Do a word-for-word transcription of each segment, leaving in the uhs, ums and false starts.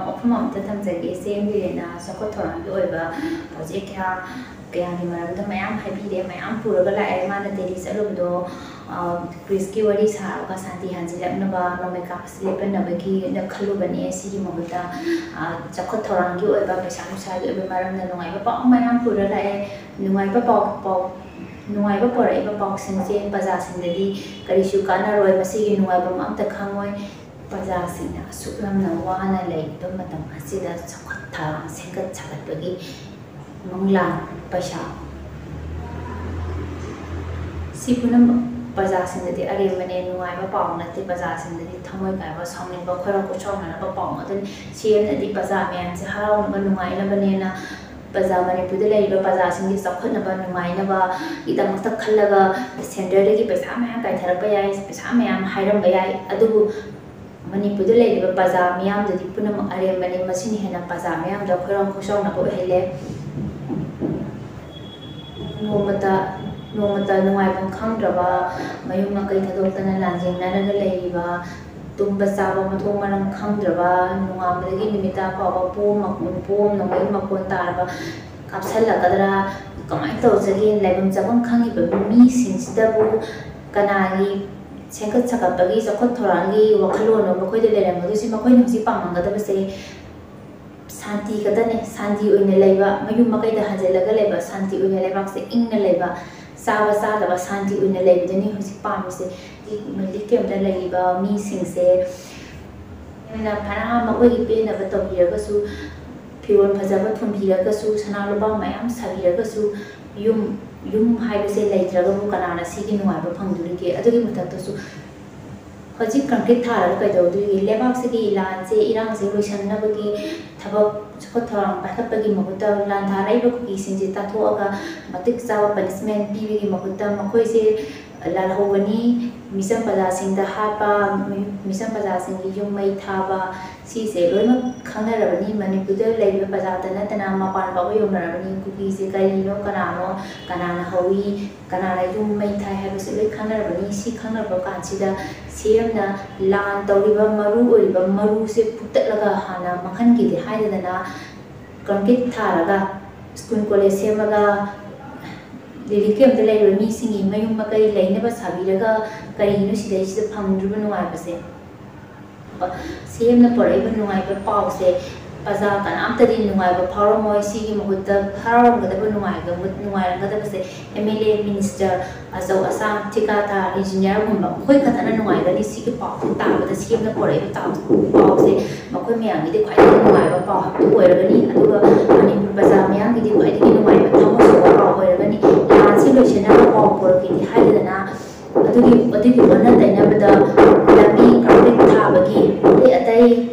ꯋꯥꯐꯝ ꯑꯃꯇ ꯊꯝꯖꯒꯦ꯫ ꯏꯆꯦ ꯕꯤꯔꯦꯟꯅ ꯆꯥꯎꯈꯠ ꯊꯧꯔꯥꯡꯒꯤ ꯑꯣꯏꯕ ꯄ꯭ꯔꯣꯖꯦꯛ ꯀꯌꯥ, ꯀꯌꯥꯒꯤ ꯃꯔꯝꯗ ꯃꯌꯥꯝ ꯍꯥꯏꯕꯤꯔꯦ, ꯃꯌꯥꯝ ꯄꯨꯔꯒ ꯂꯥꯛꯑꯦ꯫ ꯃꯥꯅ ꯗꯦꯜꯂꯤ ꯆꯠꯂꯨꯕꯗꯣ, ꯑ, ꯄꯤꯁꯀꯤ ꯋꯥꯔꯤ ꯁꯥꯔꯒ ꯁꯥꯟꯇꯤ ꯍꯟꯖꯤꯜꯂꯛꯅꯕ, ꯅꯣꯡꯃꯩ ꯀꯥꯞꯄꯁꯤ ꯂꯦꯞꯍꯟꯅꯕꯒꯤꯅ ꯈꯜꯂꯨꯕꯅꯦ꯫ ꯁꯤꯒꯤ ꯃꯍꯨꯠꯇ, ꯑ, ꯆꯥꯎꯈꯠ ꯊꯧꯔꯥꯡꯒꯤ ꯑꯣꯏꯕ, ꯄꯩꯁꯥ ꯅꯨꯡꯁꯥꯒꯤ ꯑꯣꯏꯕ ꯃꯔꯝꯗ ꯅꯨꯡꯉꯥꯏꯕ ꯄꯥꯎ ꯃꯌꯥꯝ ꯄꯨꯔ ꯂꯥꯛꯑꯦ꯫ ꯅꯨꯡꯉꯥꯏꯕ ꯄꯥꯎ, ꯄꯥꯎ, ꯅꯨꯡꯉꯥꯏꯕ ꯄꯨꯔꯛꯏꯕ ꯄꯥꯎꯁꯤꯡꯁꯦ ꯄ꯭ꯔꯖꯥꯁꯤꯡꯗꯗꯤ ꯀꯔꯤꯁꯨ ꯀꯥꯟꯅꯔꯣꯏ, ꯃꯁꯤꯒꯤ ꯅꯨꯡꯉꯥꯏꯐꯝ ꯑꯝꯇ ꯈꯪꯉꯣꯏ꯫ ꯄ꯭ꯔꯖꯥꯁꯤꯡꯅ ꯑꯁꯨꯛ ꯌꯥꯝꯅ ꯋꯥꯅ ꯂꯩꯔꯤꯕ ꯃꯇꯝ ꯑꯁꯤꯗ ꯆꯥꯎꯈꯠ ꯊꯧꯔꯥꯡ ꯁꯦꯝꯒꯠ ꯁꯥꯒꯠꯄꯒꯤ ꯃꯪꯂꯥꯟ, ꯄꯩꯁꯥ, ꯁꯤ ꯄꯨꯝꯅꯃꯛ ꯄ꯭ꯔꯖꯥꯁꯤꯡꯗꯗꯤ ꯑꯔꯦꯝꯕꯅꯦ, ꯅꯨꯡꯉꯥꯏꯕ ꯄꯥꯎ ꯅꯠꯇꯦ꯫ ꯄ꯭ꯔꯖꯥꯁꯤꯡꯗꯗꯤ ꯊꯃꯣꯏ ꯀꯥꯏꯕ, ꯁꯥꯎꯅꯤꯡꯕ, ꯈꯣꯏꯔꯥꯎ ꯈꯣꯏꯁꯥꯎꯅꯔꯕ ꯄꯥꯎ ꯉꯥꯛꯇꯅꯤ꯫ ꯁꯤ ꯑꯦꯝꯅꯗꯤ ꯄ꯭ꯔꯖꯥ ꯃꯌꯥꯝꯁꯦ ꯍꯔꯥꯎꯅꯕ, ꯅꯨꯡꯉꯥꯏꯅꯕꯅꯦꯅ ꯄ꯭ꯔꯖꯥ, ꯃꯅꯤꯄꯨꯔꯗ ꯂꯩꯔꯤꯕ ꯄ꯭ꯔꯖꯥꯁꯤꯡꯒꯤ ꯆꯥꯎꯈꯠꯅꯕ, ꯅꯨꯡꯉꯥꯏꯅꯕꯒꯤꯗꯃꯛꯇ ꯈꯜꯂꯒ ꯁꯦꯟꯇꯔꯗꯒꯤ ꯄꯩꯁꯥ ꯃꯌꯥꯝ ꯀꯥꯏꯊꯔꯛꯄ ꯌꯥꯏ, ꯄꯩꯁꯥ ꯃꯌꯥꯝ ꯍꯥꯏꯔꯝꯕ ꯌꯥꯏ, ꯑꯗꯨꯕꯨ ꯃꯅꯤꯄꯨꯔꯗ ꯂꯩꯔꯤꯕ ꯄ꯭ꯔꯖꯥ ꯃꯤꯌꯥꯝꯗꯨꯗꯤ ꯄꯨꯝꯅꯃꯛ ꯑꯔꯦꯝꯕꯅꯤ꯫ ꯃꯁꯤꯅ ꯍꯦꯟꯅ ꯄ꯭ꯔꯖꯥ ꯃꯤꯌꯥꯝꯗ ꯈꯣꯏꯔꯥꯡ ꯈꯣꯏꯁꯥꯎꯅꯕ ꯑꯣꯏꯍꯜꯂꯦ꯫ ꯅꯣꯡꯃꯇ, ꯅꯣꯡꯃꯇ ꯅꯨꯡꯉꯥꯏꯐꯝ ꯈꯪꯗ꯭ꯔꯕ, ꯃꯌꯨꯝ ꯃꯀꯩ ꯊꯥꯗꯣꯛꯇꯅ ꯂꯥꯟꯖꯦꯡꯅꯔꯒ ꯂꯩꯔꯤꯕ, ꯇꯨꯝꯕ ꯆꯥꯕ ꯃꯊꯣꯡ ꯃꯔꯝ ꯈꯪꯗ꯭ꯔꯕ, ꯅꯣꯡꯉꯥꯟꯕꯗꯒꯤ ꯅꯨꯃꯤꯠ ꯇꯥ ꯐꯥꯎꯕ ꯄꯣꯝ ꯃꯈꯣꯟ, ꯄꯣꯝ ꯅꯣꯡꯃꯩ ꯃꯈꯣꯟ ꯇꯥꯔꯕ, ꯀꯥꯞꯁꯜꯂꯛꯀꯗ꯭ꯔꯥ, ꯀꯃꯥꯏꯅ ꯇꯧꯖꯒꯦ, ꯂꯩꯐꯝ ꯆꯥꯐꯝ ꯈꯪꯉꯤꯕ ꯃꯤꯁꯤꯡꯁꯤꯗꯕꯨ ꯀꯅꯥꯒꯤ ꯁꯦꯝꯒꯠ ꯁꯥꯒꯠꯄꯒꯤ ꯆꯥꯎꯈꯠ ꯊꯧꯔꯥꯡꯒꯤ ꯋꯥꯈꯜꯂꯣꯟꯅꯣ ꯃꯈꯣꯏꯗ ꯂꯩꯔꯝꯒꯗꯣꯏꯁꯤ? ꯃꯈꯣꯏꯅ ꯍꯧꯖꯤꯛ ꯄꯥꯝꯃꯝꯒꯗꯕꯁꯦ ꯁꯥꯟꯇꯤ ꯈꯛꯇꯅꯦ꯫ ꯁꯥꯟꯇꯤ ꯑꯣꯏꯅ ꯂꯩꯕ, ꯃꯌꯨꯝ ꯃꯀꯩꯗ ꯍꯟꯖꯤꯜꯂꯒ ꯂꯩꯕ, ꯁꯥꯟꯇꯤ ꯑꯣꯏꯅ ꯂꯩꯕꯥꯛꯁꯦ ꯏꯪꯅ ꯂꯩꯕ, ꯆꯥꯕ ꯆꯥꯗꯕ ꯁꯥꯟꯇꯤ ꯑꯣꯏꯅ ꯂꯩꯕꯗꯨꯅꯤ ꯍꯧꯖꯤꯛ ꯄꯥꯝꯃꯤꯁꯦ꯫ ꯔꯤꯂꯤꯐ ꯀꯦꯝꯞꯇ ꯂꯩꯔꯤꯕ ꯃꯤꯁꯤꯡꯁꯦ ꯃꯈꯣꯏꯅ ꯐꯅ ꯃꯈꯣꯏꯒꯤ ꯄꯦꯟꯅꯕ ꯇꯧꯕꯤꯔꯒꯁꯨ, ꯐꯤꯔꯣꯜ ꯐꯖꯕ ꯊꯣꯟꯕꯤꯔꯒꯁꯨ, ꯁꯅꯥ ꯂꯨꯄꯥ ꯃꯌꯥꯝ ꯁꯥꯕꯤꯔꯒꯁꯨ, ꯌꯨꯝ, ꯌꯨꯝ ꯍꯥꯏꯕꯁꯦ ꯂꯩꯇ꯭ꯔꯒꯕꯨ ꯀꯅꯥꯅ ꯁꯤꯒꯤ ꯅꯨꯡꯉꯥꯏꯕ ꯐꯪꯗꯣꯔꯤꯒꯦ? ꯑꯗꯨꯒꯤ ꯃꯊꯛꯇꯁꯨ ꯍꯧꯖꯤꯛ ꯀꯪꯀ꯭ꯔꯤꯠ ꯊꯥꯔꯒ ꯀꯩꯗꯧꯗꯣꯔꯤꯒꯦ? ꯂꯩꯕꯥꯛꯁꯤꯒꯤ ꯂꯥꯟꯁꯦ, ꯏꯔꯥꯡꯁꯦ ꯂꯣꯏꯁꯟꯅꯕꯒꯤ ꯊꯕꯛ, ꯆꯥꯎꯈꯠ ꯊꯧꯔꯥꯡ ꯄꯥꯏꯈꯠꯄꯒꯤ ꯃꯍꯨꯠꯇ, ꯂꯥꯟ ꯊꯥꯔꯛꯏꯕ ꯀꯨꯀꯤꯁꯤꯡꯁꯦ ꯇꯥꯟꯊꯣꯛꯑꯒ ꯃꯇꯤꯛ ꯆꯥꯕ ꯄꯅꯤꯁꯃꯦꯟ ꯄꯤꯕꯒꯤ ꯃꯍꯨꯠꯇ, ꯃꯈꯣꯏꯁꯦ ꯂꯥꯜꯍꯧꯕꯅꯤ꯫ ꯃꯤꯆꯝ ꯄ꯭ꯔꯖꯥꯁꯤꯡꯗ ꯍꯥꯠꯄ, ꯃꯤ-, ꯃꯤꯆꯝ ꯄ꯭ꯔꯖꯥꯁꯤꯡꯒꯤ ꯌꯨꯝ ꯃꯩ ꯊꯥꯕ, ꯁꯤꯁꯦ ꯂꯣꯏꯅꯃꯛ ꯈꯪꯅꯔꯕꯅꯤ꯫ ꯃꯅꯤꯄꯨꯔꯗ ꯂꯩꯔꯤꯕ ꯄ꯭ꯔꯖꯥꯇ ꯅꯠꯇꯅ ꯃꯄꯥꯟ ꯐꯥꯎꯕ ꯌꯧꯅꯔꯕꯅꯤ꯫ ꯀꯨꯀꯤꯁꯦ ꯀꯔꯤꯅꯣ, ꯀꯅꯥꯅꯣ, ꯀꯅꯥꯅ ꯍꯧꯏ, ꯀꯅꯥꯅ ꯌꯨꯝ ꯃꯩ ꯊꯥꯏ ꯍꯥꯏꯕꯁꯦ ꯂꯣꯏ ꯈꯪꯅꯔꯕꯅꯤ꯫ ꯁꯤ ꯈꯪꯅꯔꯕ ꯀꯥꯟꯁꯤꯗ ꯁꯤ ꯑꯦꯝꯅ ꯂꯥꯟ ꯇꯧꯔꯤꯕ ꯃꯔꯨ ꯑꯣꯏꯔꯤꯕ ꯃꯔꯨꯁꯦ ꯐꯨꯛꯇꯠꯂꯒ ꯍꯥꯟꯅ ꯃꯥꯡꯍꯟꯈꯤꯗꯦ ꯍꯥꯏꯗꯗꯅ ꯀꯪꯀ꯭ꯔꯤꯠ ꯊꯥꯔꯒ ꯁ꯭ꯀꯨꯜ ꯀꯣꯂꯦꯖ ꯁꯦꯝꯃꯒ ꯔꯤꯂꯤꯐ ꯀꯦꯝꯞꯇ ꯂꯩꯔꯤꯕ ꯃꯤꯁꯤꯡꯒꯤ ꯃꯌꯨꯝ ꯃꯀꯩ ꯂꯩꯅꯕ ꯁꯥꯕꯤꯔꯒ ꯀꯔꯤꯒꯤꯅꯣ ꯁꯤꯗꯩꯁꯤꯗ ꯐꯪꯗ꯭ꯔꯤꯕ ꯅꯨꯡꯉꯥꯏꯕꯁꯦ? ꯁꯤ ꯑꯦꯝꯅ ꯄꯨꯔꯛꯏꯕ ꯅꯨꯡꯉꯥꯏꯕ ꯄꯥꯎꯁꯦ ꯄ꯭ꯔꯖꯥ ꯀꯅꯥꯝꯇꯗꯤ ꯅꯨꯡꯉꯥꯏꯕ ꯐꯥꯎꯔꯝꯃꯣꯏ꯫ ꯁꯤꯒꯤ ꯃꯍꯨꯠꯇ ꯍꯔꯥꯎꯔꯝꯒꯗꯕ, ꯅꯨꯡꯉꯥꯏꯒ-, ꯅꯨꯡꯉꯥꯏꯔꯝꯒꯗꯕꯁꯦ ꯑꯦꯝ ꯑꯦꯜ ꯑꯦ, ꯃꯤꯅꯤꯁꯇꯔ, ꯑꯆꯧ ꯑꯁꯥꯡ, ꯊꯤꯀꯥꯗꯥꯔ, ꯏꯟꯖꯤꯅꯤꯌꯥꯔꯒꯨꯝꯕ ꯃꯈꯣꯏ ꯈꯛꯇꯅ ꯅꯨꯡꯉꯥꯏꯒꯅꯤ꯫ ꯁꯤꯒꯤ ꯄꯥꯎꯁꯦ ꯇꯥꯕꯗ ꯁꯤ ꯑꯦꯝꯅ ꯄꯨꯔꯛꯏꯕ ꯇꯥꯎ-, ꯄꯥꯎꯁꯦ ꯃꯈꯣꯏ ꯃꯌꯥꯝꯒꯤꯗꯤ ꯈ꯭ꯋꯥꯏꯗꯒꯤ ꯅꯨꯡꯉꯥꯏꯕ ꯄꯥꯎ ꯑꯗꯨ ꯑꯣꯏꯔꯒꯅꯤ꯫ ꯑꯗꯨꯒ ꯃꯅꯤꯄꯨꯔ ꯄ꯭ꯔꯖꯥ ꯃꯌꯥꯝꯒꯤꯗꯤ ꯈ꯭ꯋꯥꯏꯗꯒꯤ ꯅꯨꯡꯉꯥꯏꯕ ꯊꯃꯣꯏ ꯁꯣꯛꯄ ꯄꯥꯎ ꯑꯣꯏꯔꯒꯅꯤ꯫ ꯂꯥꯟꯁꯤ ꯂꯣꯏꯁꯤꯟꯅꯕ ꯄꯥꯎ ꯄꯨꯔꯛꯈꯤꯗꯦ ꯍꯥꯏꯗꯅ ꯑꯗꯨꯒꯤ, ꯑꯗꯨꯒꯤ ꯑꯣꯟꯅ ꯇꯩꯅꯕꯗ ꯂꯝꯕꯤ ꯀꯪꯀ꯭ꯔꯤꯠ ꯊꯥꯕꯒꯤ, ꯑꯇꯩ ꯑꯇꯩ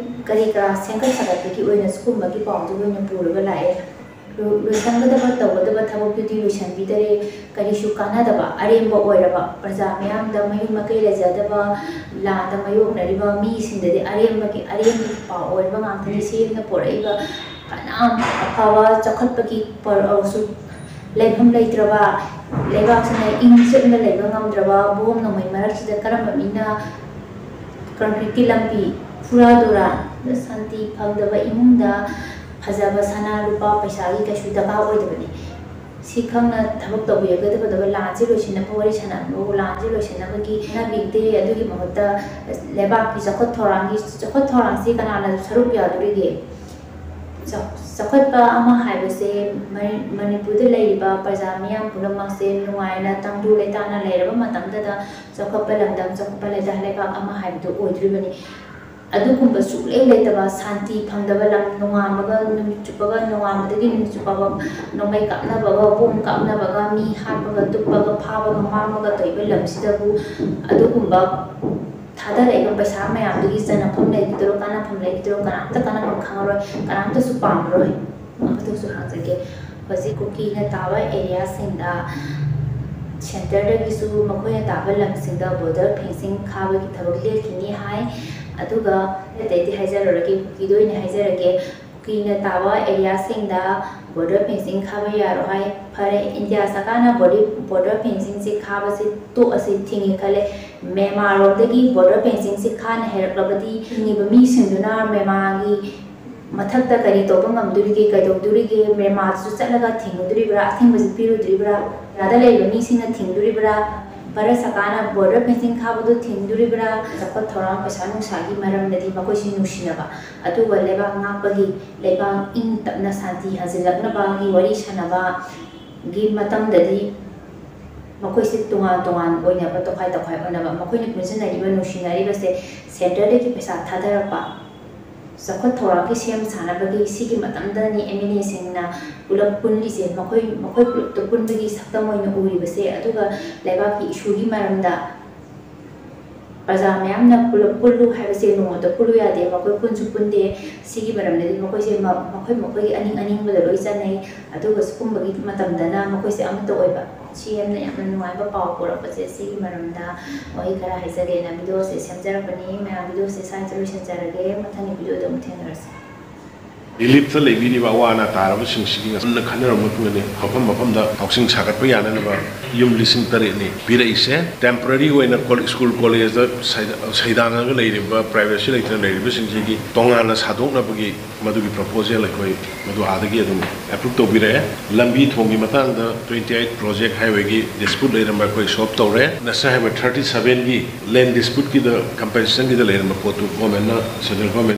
ꯀꯔꯤ ꯀꯔꯥ ꯁꯦꯝꯒꯠ ꯁꯥꯒꯠꯄꯒꯤ ꯑꯣꯏꯅ ꯁꯤꯒꯨꯝꯕꯒꯤ ꯄꯥꯎꯗꯨ ꯑꯣꯏꯅ ꯄꯨꯔꯒ ꯂꯥꯛꯑꯦ꯫ ꯂꯣ-, ꯂꯣꯏꯁꯤꯟꯒꯗꯕ ꯇꯧꯒꯗꯕ ꯊꯕꯛꯇꯨꯗꯤ ꯂꯣꯏꯁꯤꯟꯕꯤꯗꯔꯦ꯫ ꯀꯔꯤꯁꯨ ꯀꯥꯟꯅꯗꯕ, ꯑꯔꯦꯝꯕ ꯑꯣꯏꯔꯕ, ꯄ꯭ꯔꯖꯥ ꯃꯤꯌꯥꯝꯗ ꯃꯌꯨꯝ ꯃꯀꯩ ꯂꯩꯖꯗꯕ, ꯂꯥꯟꯗ ꯃꯥꯌꯣꯛꯅꯔꯤꯕ ꯃꯤꯁꯤꯡꯗꯗꯤ ꯑꯔꯦꯝꯕꯒꯤ, ꯑꯔꯦꯝꯕꯒꯤ ꯄꯥꯎ ꯑꯣꯏꯔꯕ ꯉꯥꯛꯇꯅꯤ꯫ ꯁꯤ ꯑꯦꯝꯅ ꯄꯨꯔꯛꯏꯕ ꯐꯅ ꯑꯐꯕ ꯆꯥꯎꯈꯠꯄꯒꯤ ꯄꯔ-, ꯑ, ꯁꯨ-, ꯂꯩꯐꯝ ꯂꯩꯇ꯭ꯔꯕ, ꯂꯩꯕꯥꯛꯁꯤꯅ ꯏꯪ ꯆꯤꯛꯅ ꯂꯩꯕ ꯉꯝꯗ꯭ꯔꯕ ꯕꯣꯝ ꯅꯣꯡꯃꯩ ꯃꯔꯛꯁꯤꯗ ꯀꯔꯝꯕ ꯃꯤꯅ ꯀꯪꯀ꯭ꯔꯤꯠꯀꯤ ꯂꯝꯕꯤ, ꯐꯨꯔꯥ ꯗꯨꯔꯥꯟ, ꯁꯥꯟꯇꯤ ꯐꯪꯗꯕ ꯏꯃꯨꯡꯗ ꯐꯖꯕ ꯁꯅꯥ ꯂꯨꯄꯥ ꯄꯩꯁꯥꯒꯤ ꯀꯩꯁꯨ ꯗꯔꯀꯥꯔ ꯑꯣꯏꯗꯕꯅꯤ꯫ ꯁꯤ ꯈꯪꯅ ꯊꯕꯛ ꯇꯧꯕꯤꯔꯒꯗꯤ ꯐꯗꯕ, ꯂꯥꯟꯁꯦ ꯂꯣꯏꯁꯤꯟꯅꯕ ꯋꯥꯔꯤ ꯁꯥꯟꯅꯕꯕꯨ ꯂꯥꯟꯁꯦ ꯂꯣꯏꯁꯤꯟꯅꯕꯒꯤ ꯍꯣꯠꯅꯕꯤꯗꯦ꯫ ꯑꯗꯨꯒꯤ ꯃꯍꯨꯠꯇ ꯂꯩꯕꯥꯛꯀꯤ ꯆꯥꯎꯈꯠ ꯊꯧꯔꯥꯡꯒꯤ, ꯆꯥꯎꯈꯠ ꯊꯧꯔꯥꯡꯁꯤ ꯀꯅꯥꯅ ꯁꯔꯨꯛ ꯌꯥꯗꯣꯔꯤꯒꯦ? ꯆꯥꯎ-, ꯆꯥꯎꯈꯠꯄ ꯑꯃ ꯍꯥꯏꯕꯁꯦ ꯃꯅꯤ-, ꯃꯅꯤꯄꯨꯔꯗ ꯂꯩꯔꯤꯕ ꯄ꯭ꯔꯖꯥ ꯃꯤꯌꯥꯝ ꯄꯨꯝꯅꯃꯛꯁꯦ ꯅꯨꯡꯉꯥꯏꯅ ꯇꯪꯗꯨ ꯂꯩꯇꯥꯅ ꯂꯩꯔꯕ ꯃꯇꯝꯗꯗ ꯆꯥꯎꯈꯠꯄ ꯂꯝꯗꯝ, ꯆꯥꯎꯈꯠꯄ ꯂꯩꯇꯥ ꯂꯩꯕꯥꯛ ꯑꯃ ꯍꯥꯏꯕꯗꯨ ꯑꯣꯏꯗꯣꯔꯤꯕꯅꯤ꯫ ꯑꯗꯨꯒꯨꯝꯕ ꯁꯨꯡꯂꯩ ꯂꯩꯇꯕ ꯁꯥꯟꯇꯤ ꯐꯪꯗꯕ ꯂꯝ, ꯅꯣꯡꯉꯥꯟꯕꯒ ꯅꯨꯃꯤꯠ ꯆꯨꯞꯄꯒ, ꯅꯣꯡꯉꯥꯟꯕꯗꯒꯤ ꯅꯨꯃꯤꯠ ꯆꯨꯞꯄꯒ ꯅꯣꯡꯃꯩ ꯀꯥꯞꯅꯕꯒ, ꯕꯣꯝ ꯀꯥꯞꯅꯕꯒ, ꯃꯤ ꯍꯥꯠꯄꯒ, ꯇꯨꯞꯄꯒ, ꯐꯥꯕꯒ, ꯃꯥꯡꯕꯒ ꯇꯧꯔꯤꯕ ꯂꯝꯁꯤꯗꯕꯨ ꯑꯗꯨꯒꯨꯝꯕ ꯊꯥꯗꯔꯛꯏꯕ ꯄꯩꯁꯥ ꯃꯌꯥꯝꯗꯨꯒꯤ ꯆꯅꯐꯝ ꯂꯩꯈꯤꯗꯣꯏꯔꯣ, ꯀꯥꯟꯅꯐꯝ ꯂꯩꯈꯤꯗꯣꯏꯔꯣ? ꯀꯅꯥꯝꯇ ꯀꯥꯟꯅꯐꯝ ꯈꯪꯉꯔꯣꯏ, ꯀꯅꯥꯝꯇꯁꯨ ꯄꯥꯝꯃꯔꯣꯏ꯫ ꯑꯗꯨꯁꯨ ꯍꯪꯖꯒꯦ꯫ ꯍꯧꯖꯤꯛ ꯀꯨꯀꯤꯅ ꯇꯥꯕ ꯑꯦꯔꯤꯌꯥꯁꯤꯡꯗ ꯁꯦꯟꯇꯔꯗꯒꯤꯁꯨ ꯃꯈꯣꯏꯅ ꯇꯥꯕ ꯂꯝꯁꯤꯡꯗ ꯕꯣꯔꯗꯔ ꯐꯦꯟꯁꯤꯡ ꯈꯥꯕꯒꯤ ꯊꯕꯛ ꯂꯦꯞꯈꯤꯅꯤ ꯍꯥꯏ꯫ ꯑꯗꯨꯒ ꯑꯇꯩꯗꯤ ꯍꯥꯏꯖꯔꯔꯒꯦ, ꯀꯨꯀꯤꯗ ꯑꯣꯏꯅ ꯍꯥꯏꯖꯔꯒꯦ꯫ ꯀꯨꯀꯤꯅ ꯇꯥꯕ ꯑꯦꯔꯤꯌꯥꯁꯤꯡꯗ ꯕꯣꯔꯗꯔ ꯐꯦꯟꯁꯤꯡ ꯈꯥꯕ ꯌꯥꯔꯣꯏ ꯍꯥꯏ꯫ ꯐꯔꯦ, ꯏꯟꯗꯤꯌꯥ ꯁꯔꯀꯥꯔꯅ ꯕꯣꯔꯗꯔ, ꯕꯣꯔꯗꯔ ꯐꯦꯟꯁꯤꯡꯁꯤ ꯈꯥꯕꯁꯤ ꯇꯣꯛꯑꯁꯤ, ꯊꯤꯡꯉꯦ ꯈꯜꯂꯦ꯫ ꯃꯦꯟꯃꯥꯔꯔꯣꯝꯗꯒꯤ ꯕꯣꯔꯗꯔ ꯐꯦꯟꯁꯤꯡꯁꯤ ꯈꯥꯅ ꯍꯩꯔꯛꯂꯕꯗꯤ ꯍꯤꯡꯉꯤꯕ ꯃꯤꯁꯤꯡꯗꯨꯅ ꯃꯦꯟꯃꯥꯔꯒꯤ ꯃꯊꯛꯇ ꯀꯔꯤ ꯇꯧꯕ ꯉꯝꯗꯣꯔꯤꯒꯦ, ꯀꯩꯗꯧꯗꯣꯔꯤꯒꯦ? ꯃꯦꯟꯃꯥꯔꯗꯁꯨ ꯆꯠꯂꯒ ꯊꯤꯡꯉꯨꯗꯣꯔꯤꯕ꯭ꯔꯥ, ꯑꯊꯤꯡꯕꯁꯤ ꯄꯤꯔꯨꯗꯣꯔꯤꯕ꯭ꯔꯥ? ꯏꯟꯗꯤꯌꯥꯗ ꯂꯩꯔꯤꯕ ꯃꯤꯁꯤꯡꯅ ꯊꯤꯡꯗꯣꯔꯤꯕ꯭ꯔꯥ? ꯚꯥꯔꯠ ꯁꯔꯀꯥꯔꯅ ꯕꯣꯔꯗꯔ ꯐꯦꯟꯁꯤꯡ ꯈꯥꯕꯗꯨ ꯊꯤꯡꯗꯣꯔꯤꯕ꯭ꯔꯥ? ꯆꯥꯎꯈꯠ ꯊꯧꯔꯥꯡ, ꯄꯩꯁꯥ ꯅꯨꯡꯁꯥꯒꯤ ꯃꯔꯝꯗꯗꯤ ꯃꯈꯣꯏꯁꯤ ꯅꯨꯡꯁꯤꯅꯕ, ꯑꯗꯨꯒ ꯂꯩꯕꯥꯛ ꯉꯥꯛꯄꯒꯤ, ꯂꯩꯕꯥꯛ ꯏꯪ ꯇꯞꯅ ꯁꯥꯟꯇꯤ ꯍꯟꯖꯤꯜꯂꯛꯅꯕꯒꯤ ꯋꯥꯔꯤ ꯁꯥꯟꯅꯕꯒꯤ ꯃꯇꯝꯗꯗꯤ ꯃꯈꯣꯏꯁꯦ ꯇꯣꯉꯥꯟ ꯇꯣꯉꯥꯟ ꯑꯣꯏꯅꯕ, ꯇꯣꯈꯥꯏ ꯇꯣꯈꯥꯏ ꯑꯣꯏꯅꯕ, ꯃꯈꯣꯏꯅ ꯄꯨꯟꯁꯤꯟꯅꯔꯤꯕ, ꯅꯨꯡꯁꯤꯅꯔꯤꯕꯁꯦ ꯁꯦꯟꯇꯔꯗꯒꯤ ꯄꯩꯁꯥ ꯊꯥꯗꯔꯛꯄ, ꯆꯥꯎꯈꯠ ꯊꯧꯔꯥꯡꯒꯤ ꯁꯦꯝ ꯁꯥꯅꯕꯒꯤ ꯁꯤꯒꯤ ꯃꯇꯝꯗꯅꯤ ꯑꯦꯝ ꯑꯦꯜ ꯑꯦꯁꯤꯡꯅ ꯄꯨꯂꯞ ꯄꯨꯜꯂꯤꯁꯦ꯫ ꯃꯈꯣꯏ, ꯃꯈꯣꯏ ꯄꯨꯂꯞꯇ ꯄꯨꯟꯕꯒꯤ ꯁꯛꯇꯝ ꯑꯣꯏꯅ ꯎꯔꯤꯕꯁꯦ꯫ ꯑꯗꯨꯒ ꯂꯩꯕꯥꯛꯀꯤ ꯏꯁꯨꯒꯤ ꯃꯔꯝꯗ ꯄ꯭ꯔꯖꯥ ꯃꯌꯥꯝꯅ ꯄꯨꯂꯞ ꯄꯨꯜꯂꯨ ꯍꯥꯏꯕꯁꯦ ꯅꯣꯡꯃꯇ ꯄꯨꯜꯂꯨ ꯌꯥꯗꯦ꯫ ꯃꯈꯣꯏ ꯄꯨꯟꯁꯨ ꯄꯨꯟꯗꯦ꯫ ꯁꯤꯒꯤ ꯃꯔꯝꯗꯗꯤ ꯃꯈꯣꯏꯁꯦ ꯃ-, ꯃꯈꯣꯏ ꯃꯈꯣꯏꯒꯤ ꯑꯅꯤꯡ ꯑꯅꯤꯡꯕꯗ ꯂꯣꯏ ꯆꯠꯅꯩ꯫ ꯑꯗꯨꯒ ꯁꯤꯒꯨꯝꯕꯒꯤ ꯃꯇꯝꯗꯅ ꯃꯈꯣꯏꯁꯦ ꯑꯃꯠꯇ ꯑꯣꯏꯕ꯫ ꯁꯤ ꯌꯥꯝꯅ, ꯌꯥꯝꯅ ꯅꯨꯡꯉꯥꯏꯕ ꯄꯥꯎ ꯄꯨꯔꯛꯄꯁꯦ꯫ ꯁꯤꯒꯤ ꯃꯔꯝꯗ ꯋꯥꯍꯩ ꯈꯔ ꯍꯥꯏꯖꯒꯦꯅ ꯚꯤꯗꯤꯑꯣꯁꯦ ꯁꯦꯝꯖꯔꯛꯄꯅꯤ꯫ ꯃꯌꯥꯝ, ꯚꯤꯗꯤꯑꯣꯁꯦ ꯁ꯭ꯋꯥꯏꯗ ꯂꯣꯏꯁꯤꯟꯖꯔꯒꯦ꯫ ꯃꯊꯪꯒꯤ ꯚꯤꯗꯤꯑꯣꯗ ꯑꯃꯨꯛ ꯊꯦꯡꯅꯔꯁꯤ꯫ ꯔꯤꯂꯤꯐꯇ ꯂꯩꯕꯤꯔꯤꯕ ꯑꯋꯥ ꯑꯅꯥ ꯇꯥꯔꯕꯁꯤꯡꯁꯤꯒꯤ ꯉꯁꯝꯅ ꯈꯟꯅꯔꯕ ꯃꯇꯨꯡꯗꯅꯤ ꯃꯐꯝ ꯃꯐꯝꯗ ꯍꯥꯎꯁꯤꯡ ꯁꯥꯒꯠꯄ ꯌꯥꯅꯅꯕ ꯌꯨꯝ ꯂꯤꯁꯤꯡ ꯇꯔꯦꯠꯅꯤ ꯄꯤꯔꯛꯏꯁꯦ꯫ ꯇꯦꯝꯄꯔꯔꯤ ꯑꯣꯏꯅ ꯀꯣ-, ꯁ꯭ꯀꯨꯜ ꯀꯣꯂꯦꯖꯇ ꯁꯩꯗ-, ꯁꯩꯗꯥꯡꯉꯒ ꯂꯩꯔꯤꯕ, ꯄ꯭ꯔꯥꯏꯚꯦꯁꯤ ꯂꯩꯇꯅ ꯂꯩꯔꯤꯕꯁꯤꯡꯁꯤꯒꯤ ꯇꯣꯉꯥꯟꯅ ꯁꯥꯗꯣꯛꯅꯕꯒꯤ ꯃꯗꯨꯒꯤ ꯄ꯭ꯔꯄꯣꯖꯦꯜ ꯑꯩꯈꯣꯏ ꯃꯗꯨ ꯑꯥꯗꯒꯤ ꯑꯗꯨꯝ ꯑꯦꯄ꯭ꯔꯨꯞ ꯇꯧꯕꯤꯔꯛꯑꯦ꯫ ꯂꯝꯕꯤ ꯊꯣꯡꯒꯤ ꯃꯇꯥꯡꯗ twenty eight project highwayꯒꯤ dispute ꯂꯩꯔꯝꯕ ꯑꯩꯈꯣꯏ ꯁꯣꯜꯕ ꯇꯧꯔꯦ꯫ ꯅꯁꯥ ꯍꯥꯏꯕ thirty sevenꯒꯤ land disputeꯀꯤꯗ compensationꯒꯤꯗ ꯂꯩꯔꯝꯕ ꯄꯣꯠꯇꯨ ꯒꯣꯔꯃꯦꯟꯅ, ꯁꯦꯟꯇ꯭ꯔꯦꯜ ꯒꯣꯔꯃꯦꯟ